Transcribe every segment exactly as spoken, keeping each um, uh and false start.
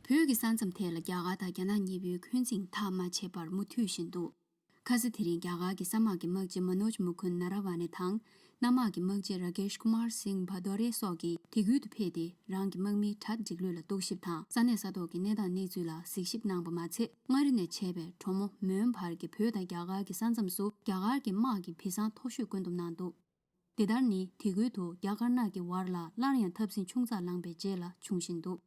བོད་ཀྱི་ས་མཚམས་ཐད་ལ་རྒྱ་གར་དང་རྒྱ་ནག་གཉིས་པོའི་འཁོན་འཛིང་ཐག་མ་ཆད་པར་མུ་མཐུད་བཞིན་འདུག། ཁ་སང་དེ་རིང་རྒྱ་གར་གྱི་ས་དམག་གི་དམག་སྤྱི་མ་ནོཇ་མུ་ཁུན་ན་ར་ཝ་ནེ་དང་། གནམ་དམག་གི་དམག་སྤྱི་ར་ཀེཤ་ཀུ་མར་སིང་བྷ་དོ་རེ་སོགས་ཀྱིས་དེ་ཁུལ་དུ་ཕེབས་ཏེ། རང་གི་དམག་མིའི་གྲ་སྒྲིག་ལུགས་ལ་རྟོག་ཞིབ་དང་། ས་གནས་ས་ཐོག་གི་གནས་སྟངས་གནས་ཚུལ་ལ་གཟིགས་ཞིབ་གནང་བ་མ་ཚད། མངའ་རིས་ནས་ཆད་པའི་གྲོ་མོ་མོན་བར་གྱི་བོད་དང་རྒྱ་གར་གྱི་ས་མཚམས་སུ་རྒྱ་གར་གྱི་དམག་གིས་བི་སང་མཐོ་ཤོས་བསྐོས་འདོམས་གནང་འདུག། འདི་ལྟར་ནི་དེ་ཁུལ་དུ་རྒྱ་དཀར་ནག་གི་བར་ལ་སླར་ཡང་འཐབ་འཛིང་ཆུང་ཙག་ལངས་པའི་རྗེས་ལ་བྱུང་བཞིན་འདུག།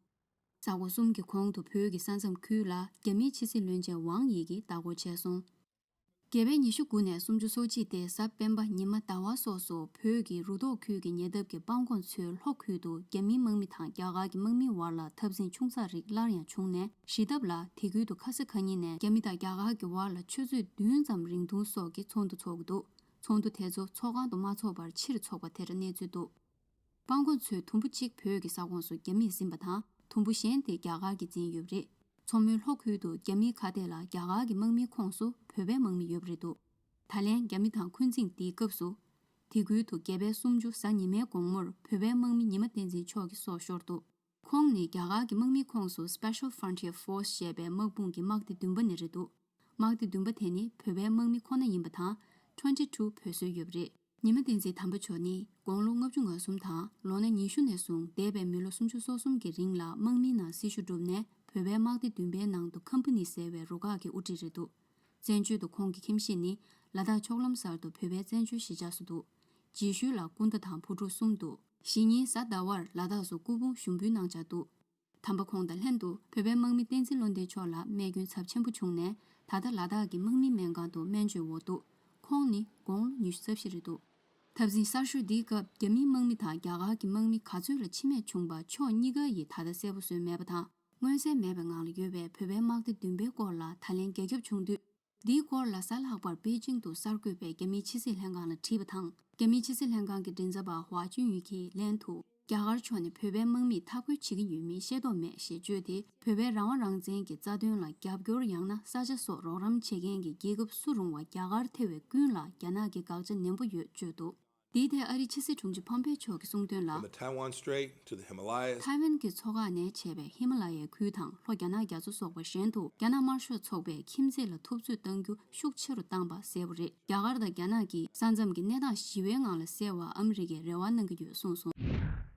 གཟའ་འཁོར་གསུམ་གྱི་གོང་དུ་བོད་ཀྱི་ས་མཚམས་ཁུལ་ལ་རྒྱ་མིའི་ཕྱི་སྲིད་བློན་ཆེན་ཝང་ཡི་གིས་ལྟ་སྐོར་བྱས་སོང་། རྒྱ་བལ་ཉི་ཤུ་དགུ་ནས་སུམ་ཅུ་སོ་གཅིག་སྟེ། གཟའ་སྤེན་པ། ཉི་མ། ཟླ་བ་སོགས་སུ་བོད་ཀྱི་རུ་ཐོག་ཁུལ་གྱི་ཉེ་འདབས་ཀྱི་སྤང་གོང་མཚོའི་ལྷོ་ཁུལ་དུ་རྒྱ་མིའི་དམག་མི་དང་རྒྱ་གར་གྱི་དམག་མིའི་བར་ལ་འཐབ་འཛིང་ཆུང་ཙག་རིགས་སླར་ཡང་བྱུང་ནས། བཞི་ལྡབ་ལ་དེ་ཁུལ་དུ་ཁ་ས་ཁ་ཉིན་ནས་རྒྱ་མི་དང་རྒྱ་གར་གྱི་བར་ལ་ཆུ་ཚོད་བདུན་ཙམ་རིང་ཐུང་སོགས་ཀྱི་ཚོགས་འདུ་འཚོགས་ཀྱི་འདུག། ཚོགས་འདུ་དེ་ཚོ་ཚོགས་ཁང་དུ་མ་འཚོགས་པར་ཕྱིར་འཚོགས་པ་དེ་འདྲ་གནས་ཚུལ་འདུག། སྤང་གོང་མཚོའི་དུམ་བུ་གཅིག་བོད་ཀྱི་ས་ཁོངས་སུ་རྒྱ་མིས་ཟིན་པ་དང་། དུམ་བུ་གཞན་དེ་རྒྱ་གར་གྱིས་འཛིན་ཡོད་པ་རེད། མཚོ་མོའི་ལྷོ་ཁུལ་དུ་རྒྱ་མིའི་ཁ་གཏད་ལ་རྒྱ་གར་གྱི་དམག་མིའི་ཁོངས་སུ་བོད་པའི་དམག་མི་ཡོད་པ་རེད་འདུག། ད་ལན་རྒྱ་མི་དང་འཁོན་འཛིང་འདིའི་སྐབས་སུ། དེ་ཁུལ་དུ་རྒྱ་བལ་གསུམ་ཅུ་གཟའ་ཉི་མའི་དགོང་མོར་བོད་པའི་དམག་མི་ཉི་མ་བསྟན་འཛིན་མཆོག་གི་སྲོག་ཤོར་འདུག། ཁོང་ནི་རྒྱ་གར་གྱི་དམག་མིའི་ཁོངས་སུ་Special Frontier Force ཞེས་པའི་དམག་དཔུང་གི་དམག་སྡེ་བདུན་པ་ནས་རེད་འདུག། དམག་སྡེ་བདུན་པ་དེ་ནི་བོད་པའི་དམག་མི་ཁོ་ན་ཡིན་པ་དང་། Twenty-two བོད་སྲོལ་ཡོད་པ་རེད། ཉི་མ་བསྟན་འཛིན་དམ་པ་མཆོག་ནི་དགུང་ལོ་ལྔ་བཅུ་ང་གསུམ་དང་། ལོ་ན་ཉི་ཤུ་ནས་བཟུང་འདས་པའི་མི་ལོ་སུམ་ཅུ་སོ་གསུམ་གྱི་རིང་ལ་དམག་མིའི་ནང་སྲི་ཞུ་བསྒྲུབས་ནས། བོད་པའི་དམག་སྡེ་བདུན་པའི་ནང་དུ་ཁམ་པ་ནི་ཟེར་བའི་རུ་ཁག་གི་དབུ་ཁྲིད་རེད་འདུག། བཙན་བྱོལ་དུ་ཁོང་གི་ཁྱིམ་གཞིས་ནི་ལ་དྭགས་ཕྱོགས་ལམ་གསར་དུ་བོད་པའི་བཙན་བྱོལ་གཞིས་ཆགས་སུ་འདུག། རྗེས་ཤུལ་ལ་སྐུ་ཟླ་དང་བུ་ཕྲུག་གསུམ་འདུག། གཞེས་ནིང་གཟའ་ཟླ་བར་ལ་དྭགས་སུ་སྐུ་ཕུང་ཞུགས་འབུལ་གནང་འཆར་འདུག། དམ་པ་ཁོང་དང་ལྷན་དུ་བོད་པའི་དམག་མི་བསྟན་འཛིན་བློ་ལྡན་མཆོག་ལ་རྨས་སྐྱོན་ཚབས་ཆེན་པོ་བྱུང་ནས། ད་ལྟ་ལ་དྭགས་ཀྱི་དམག་མིའི་སྨན་ཁང་དུ་སྨན་བཅོས་འོག་འདུག། ཁོང་ནི་དགུང་ལོ་ཉི་ཤུ་རྩ་བཞི་རེད་འདུག། འཐབ་འཛིང་གསར་ཤོས་འདིའི་སྐབས་རྒྱ་མིའི་དམག་མི་དང་རྒྱ་གར་གྱི་དམག་མི་ག་ཚོད་ལ་འཆི་རྨས་བྱུང་པ་ཕྱོགས་གཉིས་ཀ་ཡིས་ད་ལྟ་གསལ་པོ་བཟོས་མེད་པ་དང་། མངོན་གསལ་མེད་པའི་ངང་ལ་ཡོད་པའི་བོད་པའི་དམག་སྡེ་བདུན་པའི་སྐོར་ལ་ད་ལན་རྒྱ་ཁྱབ་བྱུང་དུས། འདིའི་སྐོར་ལ་གཟའ་ལྷག་པར་པེ་ཅིང་དུ་གསར་འགོད་པས་རྒྱ་མིའི་ཕྱི་སྲིད་ལྷན་ཁང་ལ་དྲིས་པ་དང་། རྒྱ་མིའི་ཕྱི་སྲིད་ལྷན་ཁང་གི་མགྲིན་ཚབ་པ་ཧྭ་ཅུན་ཡུས་ཀྱིས་ལན་དུ། རྒྱ་གར་ཕྱོགས་ནས་བོད་པའི་དམག་མིས་འཐབ་རྒོལ་བྱེད་ཀྱི་ཡོད་མིན་ཤེས་རྟོགས་མེད་ཞེས་བརྗོད་དེ། བོད་པའི་རང་དབང་རང་བཙན་གྱི་རྩ་དོན་ལ་རྒྱབ་སྐྱོར་ཡང་ན་ས་ཆ་སོགས་རོགས་རམ་བྱེད་མཁན་གྱི་རྒྱལ་ཁབ་སུ་རུང་བ་རྒྱ་གར་ཐེ་བའི་ཀུན་ལ་རྒྱ་ནག་གིས་དགག་བྱ་ནན་པོ་ཡོད་བརྗོད་འདུག། འདིའི་ཐད་ཨ་རིའི་ཕྱི་སྲིད་དྲུང་ཆེ་ཕོམ་པེ་མཆོག་གིས་གསུངས་དོན་ལ། From the Taiwan Strait to the Himalayas. ཐའེ་ཝན་གྱི་མཚོ་འགག་ནས་བྱས་པའི་ཧི་མ་ལ་ཡའི་ཁུལ་དང་ལྷོ་རྒྱ་ནག་རྒྱ་མཚོ་སོགས་པ་བཞིན་དུ་རྒྱ་ནག་དམར་ཤོག་ཚོགས་པས་ཁྱིམ་མཚེས་ལ་ཐུབ་ཚོད་གཏང་རྒྱུ་ཤུགས་ཆེ་རུ་བཏང་པ་གསལ་པོ་རེད། རྒྱ་གར་དང་རྒྱ་ནག་གིས་ས་མཚམས་ཀྱི་གནས་སྟངས་ཞི་བའི་ངང་ལ་སེལ་བར་ཨ་མི་རི་ཀས་རེ་བ་གནང་གི་ཡོད་གསུངས་སོང་།